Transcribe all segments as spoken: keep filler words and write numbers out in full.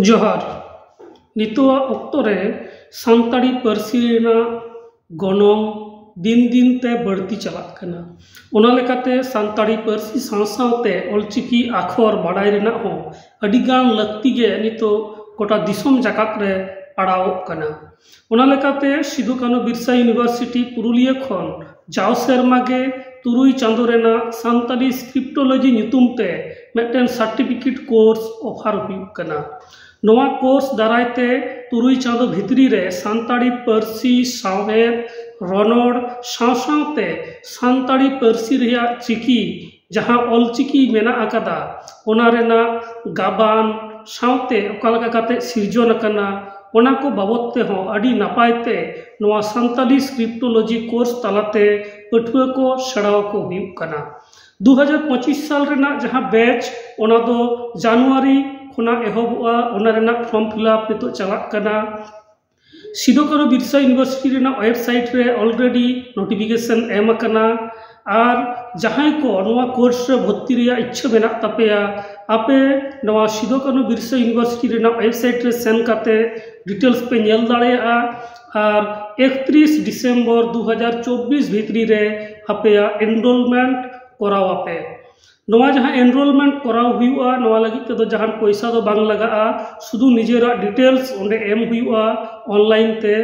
ᱡᱚᱦᱟᱨ᱾ ᱱᱤᱛᱚᱜᱟᱜ ᱚᱠᱛᱚ ᱨᱮ ᱥᱟᱱᱛᱟᱲᱤ ᱯᱟᱹᱨᱥᱤ ᱨᱮᱱᱟᱜ ᱜᱚᱱᱚᱝ ᱫᱤᱱ ᱫᱤᱱ ᱛᱮ ᱵᱟᱹᱲᱛᱤ ᱪᱟᱞᱟᱜ ᱠᱟᱱᱟ᱾ ᱚᱱᱟ ᱞᱮᱠᱟᱛᱮ ᱥᱟᱱᱛᱟᱲᱤ ᱯᱟᱹᱨᱥᱤ ᱥᱟᱶ ᱥᱟᱶᱛᱮ ᱚᱞᱪᱤᱠᱤ ᱟᱠᱷᱚᱨ ᱵᱟᱲᱟᱭ ᱨᱮᱱᱟᱜ ᱦᱚᱸ ᱟᱹᱰᱤ ᱜᱟᱱ ᱞᱟᱹᱠᱛᱤ ᱜᱮ ᱱᱤᱛᱚᱜ ᱜᱚᱴᱟ ᱫᱤᱥᱚᱢ ᱡᱟᱠᱟᱛ ᱨᱮ ᱯᱟᱲᱟᱣᱚᱜ ᱠᱟᱱᱟ᱾ ᱚᱱᱟ ᱞᱮᱠᱟᱛᱮ ᱥᱤᱫᱩ ᱠᱟᱹᱱᱦᱩ ᱵᱤᱨᱥᱟ ᱤᱭᱩᱱᱤᱵᱷᱟᱨᱥᱤᱴᱤ ᱯᱩᱨᱩᱞᱤᱭᱟᱹ ᱠᱷᱚᱱ ᱡᱟᱣ ᱥᱮᱨᱢᱟ ᱜᱮ ᱛᱩᱨᱩᱭ ᱪᱟᱸᱫᱚ ᱨᱮᱱᱟᱜ ᱥᱟᱱᱛᱟᱲᱤ ᱥᱠᱨᱤᱯᱴᱳᱞᱚᱡᱤ ᱧᱩᱛᱩᱢ ᱛᱮ ᱢᱤᱫᱴᱮᱱ ᱥᱟᱨᱴᱤᱯᱷᱤᱠᱮᱴ ᱠᱳᱨᱥ ᱚᱯᱷᱟᱨ ᱦᱩᱭᱩᱜ ᱠᱟᱱᱟ᱾ ᱱᱚᱣᱟ ᱠᱳᱨᱥ ᱫᱟᱨᱟᱭ ᱛᱮ ᱛᱩᱨᱩᱭ ᱪᱟᱸᱫᱚ ᱵᱷᱤᱛᱨᱤ ᱨᱮ ᱥᱟᱱᱛᱟᱲᱤ ᱯᱟᱹᱨᱥᱤ, ᱥᱟᱶᱦᱮᱫ, ᱨᱚᱱᱚᱲ ᱥᱟᱶ ᱥᱟᱶᱛᱮ ᱥᱟᱱᱛᱟᱲᱤ ᱯᱟᱹᱨᱥᱤ ᱨᱮᱭᱟᱜ ᱪᱤᱠᱤ, ᱡᱟᱦᱟᱸ ᱚᱞᱪᱤᱠᱤ ᱢᱮᱱᱟᱜ ᱟᱠᱟᱫᱟ, ᱚᱱᱟ ᱨᱮᱱᱟᱜ ᱜᱟᱵᱟᱱ ᱥᱟᱶᱛᱮ ᱚᱠᱟ ᱞᱮᱠᱟ ᱠᱟᱛᱮ ᱥᱤᱨᱡᱚᱱ ᱟᱠᱟᱱᱟ, ᱚᱱᱟ ᱠᱚ ᱵᱟᱵᱚᱫ ᱛᱮᱦᱚᱸ ᱟᱹᱰᱤ ᱱᱟᱯᱟᱭ ᱛᱮ ᱱᱚᱣᱟ ᱥᱟᱱᱛᱟᱲᱤ ᱥᱠᱨᱤᱯᱴᱳᱞᱚᱡᱤ ᱠᱳᱨᱥ ᱛᱟᱞᱟᱛᱮ ᱯᱟᱹᱴᱷᱩᱣᱟᱹ ᱠᱚ ᱥᱮᱬᱟ ᱟᱠᱚ ᱦᱩᱭᱩᱜ ᱠᱟᱱᱟ᱾ ᱫᱩ ᱦᱟᱡᱟᱨ ᱯᱚᱸᱪᱤᱥ ᱥᱟᱞ ᱨᱮᱱᱟᱜ ᱡᱟᱦᱟᱸ ᱵᱮᱪ, ᱚᱱᱟ ᱫᱚ ᱡᱟᱱᱩᱣᱟᱨᱤ ᱠᱷᱚᱱᱟᱜ ᱮᱦᱚᱵᱚᱜᱼᱟ᱾ ᱚᱱᱟ ᱨᱮᱱᱟᱜ ᱯᱷᱨᱚᱢ ᱯᱷᱤᱞᱟᱯ ᱱᱤᱛᱚᱜ ᱪᱟᱞᱟᱜ ᱠᱟᱱᱟ᱾ ᱥᱤᱫᱩ ᱠᱟᱹᱱᱦᱩ ᱵᱤᱨᱥᱟ ᱤᱭᱩᱱᱤᱵᱷᱟᱨᱥᱤᱴᱤ ᱨᱮᱱᱟᱜ ᱣᱮᱵᱥᱟᱭᱤᱴ ᱨᱮ ᱚᱞᱨᱮᱰᱤ ᱱᱳᱴᱤᱯᱷᱤᱠᱮᱥᱚᱱ ᱮᱢ ᱟᱠᱟᱱᱟ᱾ ᱟᱨ ᱡᱟᱦᱟᱸᱭ ᱠᱚ ᱱᱚᱣᱟ ᱠᱳᱨᱥ ᱨᱮ ᱵᱷᱚᱨᱛᱤ ᱨᱮᱭᱟᱜ ᱤᱪᱪᱷᱟᱹ ᱢᱮᱱᱟᱜ ᱛᱟᱯᱮᱭᱟ, ᱟᱯᱮ ᱱᱚᱣᱟ ᱥᱤᱫᱩ ᱠᱟᱹᱱᱦᱩ ᱵᱤᱨᱥᱟ ᱤᱭᱩᱱᱤᱵᱷᱟᱨᱥᱤᱴᱤ ᱨᱮᱱᱟᱜ ᱣᱮᱵᱥᱟᱭᱤᱴ ᱨᱮ ᱥᱮᱱ ᱠᱟᱛᱮ ᱰᱤᱴᱮᱞᱥ ᱯᱮ ᱧᱮᱞ ᱫᱟᱲᱮᱭᱟᱜᱼᱟ᱾ ᱟᱨ ᱮᱠᱛᱨᱤᱥ ᱰᱤᱥᱮᱢᱵᱚᱨ ᱫᱩ ᱦᱟᱡᱟᱨ ᱪᱚᱵᱵᱤᱥ ᱵᱷᱤᱛᱨᱤ ᱨᱮ ᱟᱯᱮᱭᱟᱜ ᱮᱱᱨᱳᱞᱢᱮᱱᱴ ᱠᱚᱨᱟᱣ ᱟᱯᱮ᱾ ᱱᱚᱣᱟ ᱡᱟᱦᱟᱸ ᱮᱱᱨᱳᱞᱢᱮᱱᱴ ᱠᱚᱨᱟᱣ ᱦᱩᱭᱩᱜᱼᱟ, ᱱᱚᱣᱟ ᱞᱟᱹᱜᱤᱫ ᱛᱮᱫᱚ ᱡᱟᱦᱟᱱ ᱯᱚᱭᱥᱟ ᱫᱚ ᱵᱟᱝ ᱞᱟᱜᱟᱜᱼᱟ, ᱥᱩᱫᱷᱩ ᱱᱤᱡᱮᱨᱟᱜ ᱰᱤᱴᱮᱞᱥ ᱚᱸᱰᱮ ᱮᱢ ᱦᱩᱭᱩᱜᱼᱟ ᱚᱱᱞᱟᱭᱤᱱ ᱛᱮ᱾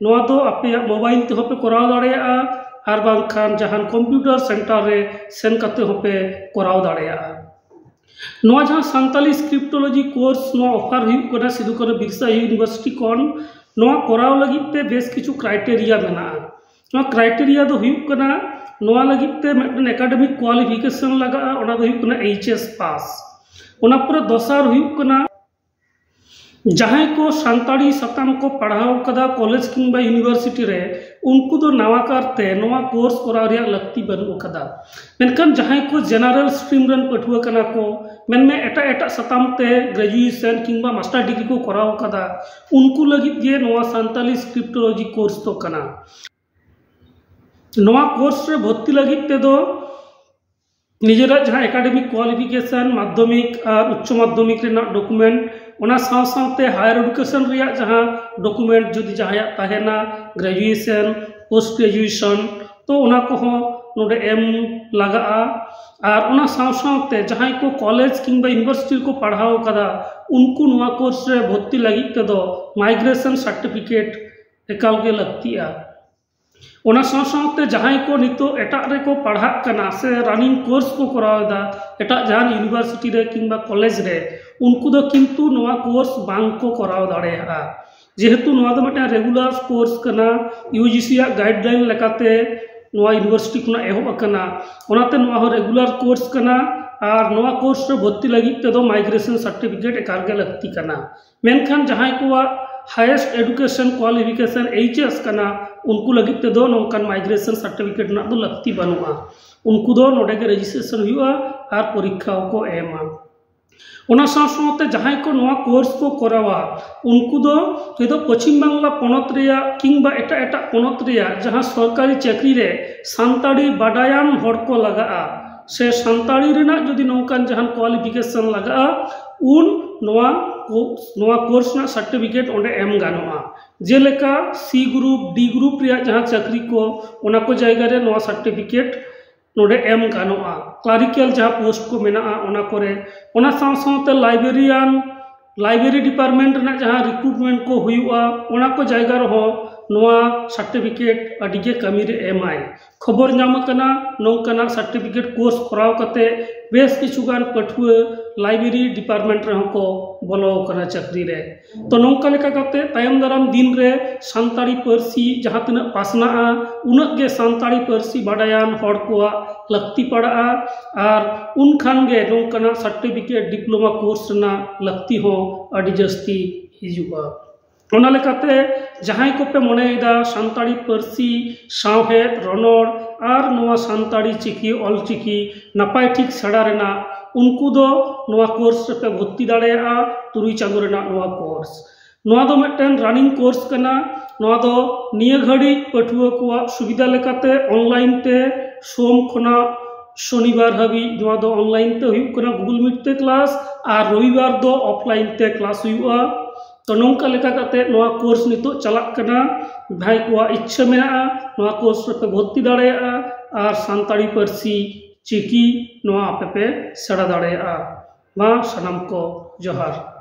ᱱᱚᱣᱟ ᱫᱚ ᱟᱯᱮᱭᱟᱜ ᱢᱳᱵᱟᱭᱤᱞ ᱛᱮᱦᱚᱸ ᱯᱮ ᱠᱚᱨᱟᱣ ᱫᱟᱲᱮᱭᱟᱜᱼᱟ, ᱟᱨ ᱵᱟᱝᱠᱷᱟᱱ ᱡᱟᱦᱟᱱ ᱠᱚᱢᱯᱤᱭᱩᱴᱟᱨ ᱥᱮᱱᱴᱟᱨ ᱨᱮ ᱥᱮᱱ ᱠᱟᱛᱮ ᱦᱚᱸᱯᱮ ᱠᱚᱨᱟᱣ ᱫᱟᱲᱮᱭᱟᱜᱼᱟ᱾ ᱱᱚᱣᱟ ᱡᱟᱦᱟᱸ ᱥᱟᱱᱛᱟᱞᱤ ᱥᱠᱨᱤᱯᱴᱳᱞᱚᱡᱤ ᱠᱳᱨᱥ ᱱᱚᱣᱟ ᱚᱯᱷᱟᱨ ᱦᱩᱭᱩᱜ ᱠᱟᱱᱟ ᱥᱤᱫᱩ ᱠᱟᱹᱱᱦᱩ ᱵᱤᱨᱥᱟ ᱤᱭᱩᱱᱤᱵᱷᱟᱨᱥᱤᱴᱤ ᱠᱷᱚᱱ, ᱱᱚᱣᱟ ᱠᱚᱨᱟᱣ ᱞᱟᱹᱜᱤᱫ ᱛᱮ ᱵᱮᱥ ᱠᱤᱪᱷᱩ ᱠᱨᱟᱭᱴᱮᱨᱤᱭᱟ ᱢᱮᱱᱟᱜᱼᱟ᱾ ᱱᱚᱣᱟ ᱠᱨᱟᱭᱴᱮᱨᱤᱭᱟ ᱫᱚ ᱦᱩᱭᱩᱜ ᱠᱟᱱᱟ, ᱱᱚᱣᱟ ᱞᱟᱹᱜᱤᱫ ᱛᱮ ᱢᱤᱫᱴᱮᱱ ᱮᱠᱟᱰᱮᱢᱤᱠ ᱠᱳᱣᱟᱞᱤᱯᱷᱤᱠᱮᱥᱚᱱ ᱞᱟᱜᱟᱜᱼᱟ, ᱚᱱᱟ ᱫᱚ ᱦᱩᱭᱩᱜ ᱠᱟᱱᱟ ᱮᱭᱤᱪ ᱮᱥ ᱯᱟᱥ᱾ ᱚᱱᱟ ᱯᱚᱨᱮ ᱫᱚᱥᱟᱨ ᱦᱩᱭᱩᱜ ᱠᱟᱱᱟ, ᱡᱟᱦᱟᱸᱭ ᱠᱚ ᱥᱟᱱᱛᱟᱲᱤ ᱥᱟᱛᱟᱢ ᱠᱚ ᱯᱟᱲᱦᱟᱣ ᱠᱟᱫᱟ ᱠᱚᱞᱮᱡᱽ ᱠᱤᱝᱵᱟ ᱤᱭᱩᱱᱤᱵᱷᱟᱨᱥᱤᱴᱤ ᱨᱮ, ᱩᱱᱠᱩ ᱫᱚ ᱱᱟᱣᱟ ᱠᱟᱨᱛᱮ ᱱᱚᱣᱟ ᱠᱳᱨᱥ ᱠᱚᱨᱟᱣ ᱨᱮᱭᱟᱜ ᱞᱟᱹᱠᱛᱤ ᱵᱟᱹᱱᱩᱜ ᱟᱠᱟᱫᱟ᱾ ᱢᱮᱱᱠᱷᱟᱱ ᱡᱟᱦᱟᱸᱭ ᱠᱚ ᱡᱮᱱᱟᱨᱮᱞ ᱥᱴᱨᱤᱢ ᱨᱮᱱ ᱯᱟᱹᱴᱷᱩᱣᱟᱹ ᱠᱟᱱᱟ ᱠᱚ, ᱢᱮᱱᱢᱮ ᱮᱴᱟᱜ ᱮᱴᱟᱜ ᱥᱟᱛᱟᱢ ᱛᱮ ᱜᱨᱮᱡᱩᱭᱮᱥᱚᱱ ᱠᱤᱝᱵᱟ ᱢᱟᱥᱴᱟᱨ ᱰᱤᱜᱽᱨᱤ ᱠᱚ ᱠᱚᱨᱟᱣ ᱟᱠᱟᱫᱟ, ᱩᱱᱠᱩ ᱞᱟᱹᱜᱤᱫ ᱜᱮ ᱱᱚᱣᱟ ᱥᱟᱱᱛᱟᱞᱤ ᱥᱠᱨᱤᱯᱴᱳᱞᱚᱡᱤ ᱠᱳᱨᱥ ᱫᱚ ᱠᱟᱱᱟ᱾ ᱱᱚᱣᱟ ᱠᱳᱨᱥ ᱨᱮ ᱵᱷᱚᱨᱛᱤ ᱞᱟᱹᱜᱤᱫ ᱛᱮᱫᱚ ᱱᱤᱡᱮᱨᱟᱜ ᱡᱟᱦᱟᱸ academic qualification, ᱢᱟᱫᱽᱫᱷᱚᱢᱤᱠ ᱟᱨ ᱩᱪᱪᱚ ᱢᱟᱫᱽᱫᱷᱚᱢᱤᱠ ᱨᱮᱱᱟᱜ document, ᱚᱱᱟ ᱥᱟᱶ ᱥᱟᱶᱛᱮ higher education ᱨᱮᱭᱟᱜ ᱡᱟᱦᱟᱸ document ᱡᱩᱫᱤ ᱡᱟᱦᱟᱸᱭᱟᱜ ᱛᱟᱦᱮᱱᱟ, graduation, post graduation, ᱛᱚ ᱚᱱᱟ ᱠᱚᱦᱚᱸ ᱱᱚᱰᱮ ᱮᱢ ᱞᱟᱜᱟᱜᱼᱟ᱾ ᱟᱨ ᱚᱱᱟ ᱥᱟᱶ ᱥᱟᱶᱛᱮ ᱡᱟᱦᱟᱸᱭ ᱠᱚ ᱠᱚᱞᱮᱡᱽ ᱠᱤᱝᱵᱟ ᱤᱭᱩᱱᱤᱵᱷᱟᱨᱥᱤᱴᱤ ᱨᱮᱠᱚ ᱯᱟᱲᱦᱟᱣ ᱟᱠᱟᱫᱟ, ᱩᱱᱠᱩ ᱱᱚᱣᱟ ᱠᱳᱨᱥ ᱨᱮ ᱵᱷᱚᱨᱛᱤ ᱞᱟᱹᱜᱤᱫ ᱛᱮᱫᱚ migration certificate ᱮᱠᱟᱞ ᱜᱮ ᱞᱟᱹᱠᱛᱤᱜᱼᱟ᱾ ᱚᱱᱟ ᱥᱟᱶ ᱥᱟᱶᱛᱮ ᱡᱟᱦᱟᱸᱭ ᱠᱚ ᱱᱤᱛᱚᱜ ᱮᱴᱟᱜ ᱨᱮᱠᱚ ᱯᱟᱲᱦᱟᱜ ᱠᱟᱱᱟ ᱥᱮ running course ᱠᱚ ᱠᱚᱨᱟᱣ ᱮᱫᱟ ᱮᱴᱟᱜ ᱡᱟᱦᱟᱱ ᱤᱭᱩᱱᱤᱵᱷᱟᱨᱥᱤᱴᱤ ᱨᱮ ᱠᱤᱝᱵᱟ ᱠᱚᱞᱮᱡᱽ ᱨᱮ, ᱩᱱᱠᱩ ᱫᱚ ᱠᱤᱱᱛᱩ ᱱᱚᱣᱟ ᱠᱳᱨᱥ ᱵᱟᱝ ᱠᱚ ᱠᱚᱨᱟᱣ ᱫᱟᱲᱮᱭᱟᱜᱼᱟ᱾ ᱡᱮᱦᱮᱛᱩ ᱱᱚᱣᱟ ᱫᱚ ᱢᱤᱫᱴᱟᱝ regular course ᱠᱟᱱᱟ, ᱤᱭᱩ ᱡᱤ ᱥᱤ ᱟᱜ guideline ᱞᱮᱠᱟᱛᱮ ᱱᱚᱣᱟ ᱤᱭᱩᱱᱤᱵᱷᱟᱨᱥᱤᱴᱤ ᱠᱷᱚᱱᱟᱜ ᱮᱦᱚᱵ ᱟᱠᱟᱱᱟ᱾ ᱚᱱᱟᱛᱮ ᱱᱚᱣᱟ ᱦᱚᱸ regular course ᱠᱟᱱᱟ ᱟᱨ ᱱᱚᱣᱟ ᱠᱳᱨᱥ ᱨᱮ ᱵᱷᱚᱨᱛᱤ ᱞᱟᱹᱜᱤᱫ ᱛᱮᱫᱚ migration certificate ᱮᱠᱟᱞ ᱜᱮ ᱞᱟᱹᱠᱛᱤ ᱠᱟᱱᱟ᱾ ᱢᱮᱱᱠᱷᱟᱱ ᱡᱟᱦᱟᱸᱭ ᱠᱚᱣᱟᱜ highest education qualification H S ᱠᱟᱱᱟ, ᱩᱱᱠᱩ ᱞᱟᱹᱜᱤᱫ ᱛᱮᱫᱚ ᱱᱚᱝᱠᱟᱱ migration certificate ᱨᱮᱱᱟᱜ ᱫᱚ ᱞᱟᱹᱠᱛᱤ ᱵᱟᱹᱱᱩᱜᱼᱟ᱾ ᱩᱱᱠᱩ ᱫᱚ ᱱᱚᱰᱮ ᱜᱮ registration ᱦᱩᱭᱩᱜᱼᱟ ᱟᱨ ᱯᱚᱨᱤᱠᱠᱷᱟ ᱦᱚᱸᱠᱚ ᱮᱢᱟ᱾ ᱚᱱᱟ ᱥᱟᱶ ᱥᱟᱶᱛᱮ ᱡᱟᱦᱟᱸᱭ ᱠᱚ ᱱᱚᱣᱟ ᱠᱳᱨᱥ ᱠᱚ ᱠᱚᱨᱟᱣᱟ, ᱩᱱᱠᱩ ᱫᱚ ᱦᱚᱭᱛᱳ ᱯᱚᱪᱷᱤᱢ ᱵᱟᱝᱞᱟ ᱯᱚᱱᱚᱛ ᱨᱮᱭᱟᱜ ᱠᱤᱝᱵᱟ ᱮᱴᱟᱜ ᱮᱴᱟᱜ ᱯᱚᱱᱚᱛ ᱨᱮᱭᱟᱜ ᱡᱟᱦᱟᱸ ᱥᱚᱨᱠᱟᱨᱤ ᱪᱟᱹᱠᱨᱤ ᱨᱮ ᱥᱟᱱᱛᱟᱲᱤ ᱵᱟᱰᱟᱭᱟᱱ ᱦᱚᱲ ᱠᱚ ᱞᱟᱜᱟᱜᱼᱟ ᱥᱮ ᱥᱟᱱᱛᱟᱲᱤ ᱨᱮᱱᱟᱜ ᱡᱩᱫᱤ ᱱᱚᱝᱠᱟᱱ ᱡᱟᱦᱟᱱ qualification ᱞᱟᱜᱟᱜᱼᱟ, ᱩᱱ ᱱᱚᱣᱟ ᱠᱳ-, ᱱᱚᱣᱟ ᱠᱳᱨᱥ ᱨᱮᱱᱟᱜ certificate ᱚᱸᱰᱮ ᱮᱢ ᱜᱟᱱᱚᱜᱼᱟ᱾ ᱡᱮᱞᱮᱠᱟ C group, D group ᱨᱮᱭᱟᱜ ᱡᱟᱦᱟᱸ ᱪᱟᱹᱠᱨᱤ ᱠᱚ, ᱚᱱᱟ ᱠᱚ ᱡᱟᱭᱜᱟ ᱨᱮ ᱱᱚᱣᱟ certificate ᱱᱚᱰᱮ ᱮᱢ ᱜᱟᱱᱚᱜᱼᱟ᱾ Clerical ᱡᱟᱦᱟᱸ post ᱠᱚ ᱢᱮᱱᱟᱜᱼᱟ, ᱚᱱᱟ ᱠᱚᱨᱮ, ᱚᱱᱟ ᱥᱟᱶ ᱥᱟᱶᱛᱮ librarian, library department ᱨᱮᱱᱟᱜ ᱡᱟᱦᱟᱸ recruitment ᱠᱚ ᱦᱩᱭᱩᱜᱼᱟ, ᱚᱱᱟ ᱠᱚ ᱡᱟᱭᱜᱟ ᱨᱮᱦᱚᱸ ᱱᱚᱣᱟ certificate ᱟᱹᱰᱤ ᱜᱮ ᱠᱟᱹᱢᱤ ᱨᱮ ᱮᱢᱟᱭ᱾ ᱠᱷᱚᱵᱚᱨ ᱧᱟᱢ ᱟᱠᱟᱱᱟ, ᱱᱚᱝᱠᱟᱱᱟᱜ certificate course ᱠᱚᱨᱟᱣ ᱠᱟᱛᱮ ᱵᱮᱥ ᱠᱤᱪᱷᱩ ᱜᱟᱱ ᱯᱟᱹᱴᱷᱩᱣᱟᱹ library department ᱨᱮᱦᱚᱸ ᱠᱚ ᱵᱚᱞᱚ ᱟᱠᱟᱱᱟ ᱪᱟᱹᱠᱨᱤ ᱨᱮ᱾ ᱛᱚ, ᱱᱚᱝᱠᱟ ᱞᱮᱠᱟ ᱠᱟᱛᱮ ᱛᱟᱭᱚᱢ ᱫᱟᱨᱟᱢ ᱫᱤᱱ ᱨᱮ ᱥᱟᱱᱛᱟᱲᱤ ᱯᱟᱹᱨᱥᱤ ᱡᱟᱦᱟᱸ ᱛᱤᱱᱟᱹᱜ ᱯᱟᱥᱱᱟᱜᱼᱟ, ᱩᱱᱟᱹᱜ ᱜᱮ ᱥᱟᱱᱛᱟᱲᱤ ᱯᱟᱹᱨᱥᱤ ᱵᱟᱰᱟᱭᱟᱱ ᱦᱚᱲ ᱠᱚᱣᱟᱜ ᱞᱟᱹᱠᱛᱤ ᱯᱟᱲᱟᱜᱼᱟ᱾ ᱟᱨ ᱩᱱ ᱠᱷᱟᱱ ᱜᱮ ᱱᱚᱝᱠᱟᱱᱟᱜ certificate diploma course ᱨᱮᱱᱟᱜ ᱞᱟᱹᱠᱛᱤ ᱦᱚᱸ ᱟᱹᱰᱤ ᱡᱟᱹᱥᱛᱤ ᱦᱤᱡᱩᱜᱼᱟ᱾ ᱚᱱᱟ ᱞᱮᱠᱟᱛᱮ ᱡᱟᱦᱟᱸᱭ ᱠᱚᱯᱮ ᱢᱚᱱᱮᱭᱮᱫᱟ ᱥᱟᱱᱛᱟᱲᱤ ᱯᱟᱹᱨᱥᱤ, ᱥᱟᱶᱦᱮᱫ, ᱨᱚᱱᱚᱲ ᱟᱨ ᱱᱚᱣᱟ ᱥᱟᱱᱛᱟᱲᱤ ᱪᱤᱠᱤ, ᱚᱞᱪᱤᱠᱤ ᱱᱟᱯᱟᱭ ᱴᱷᱤᱠ ᱥᱮᱬᱟ ᱨᱮᱱᱟᱜ, ᱩᱱᱠᱩ ᱫᱚ ᱱᱚᱣᱟ ᱠᱳᱨᱥ ᱨᱮᱯᱮ ᱵᱷᱚᱨᱛᱤ ᱫᱟᱲᱮᱭᱟᱜᱼᱟ ᱛᱩᱨᱩᱭ ᱪᱟᱸᱫᱳ ᱨᱮᱱᱟᱜ ᱱᱚᱣᱟ ᱠᱳᱨᱥ᱾ ᱱᱚᱣᱟ ᱫᱚ ᱢᱤᱫᱴᱮᱱ running course ᱠᱟᱱᱟ᱾ ᱱᱚᱣᱟ ᱫᱚ ᱱᱤᱭᱟᱹ ᱜᱷᱟᱹᱲᱤᱡ ᱯᱟᱹᱴᱷᱩᱣᱟᱹ ᱠᱚᱣᱟᱜ ᱥᱩᱵᱤᱫᱷᱟ ᱞᱮᱠᱟᱛᱮ online ᱛᱮ ᱥᱳᱢ ᱠᱷᱚᱱᱟᱜ ᱥᱚᱱᱤᱵᱟᱨ ᱦᱟᱹᱵᱤᱡ ᱱᱚᱣᱟ ᱫᱚ online ᱛᱮ ᱦᱩᱭᱩᱜ ᱠᱟᱱᱟ, Google Meet ᱛᱮ class, ᱟᱨ ᱨᱚᱵᱤᱵᱟᱨ ᱫᱚ offline ᱛᱮ class ᱦᱩᱭᱩᱜᱼᱟ᱾ ᱛᱚ ᱱᱚᱝᱠᱟ ᱞᱮᱠᱟ ᱠᱟᱛᱮ ᱱᱚᱣᱟ course ᱱᱤᱛᱚᱜ ᱪᱟᱞᱟᱜ ᱠᱟᱱᱟ᱾ ᱡᱟᱦᱟᱸᱭ ᱠᱚᱣᱟᱜ ᱤᱪᱪᱷᱟᱹ ᱢᱮᱱᱟᱜᱼᱟ, ᱱᱚᱣᱟ course ᱨᱮᱯᱮ ᱵᱷᱚᱨᱛᱤ ᱫᱟᱲᱮᱭᱟᱜᱼᱟ ᱟᱨ ᱥᱟᱱᱛᱟᱲᱤ ᱯᱟᱹᱨᱥᱤ ᱪᱤᱠᱤ ᱱᱚᱣᱟ ᱟᱯᱮ ᱯᱮ ᱥᱮᱬᱟ ᱫᱟᱲᱮᱭᱟᱜᱼᱟ᱾ ᱢᱟ ᱥᱟᱱᱟᱢ ᱠᱚ ᱡᱚᱦᱟᱨ᱾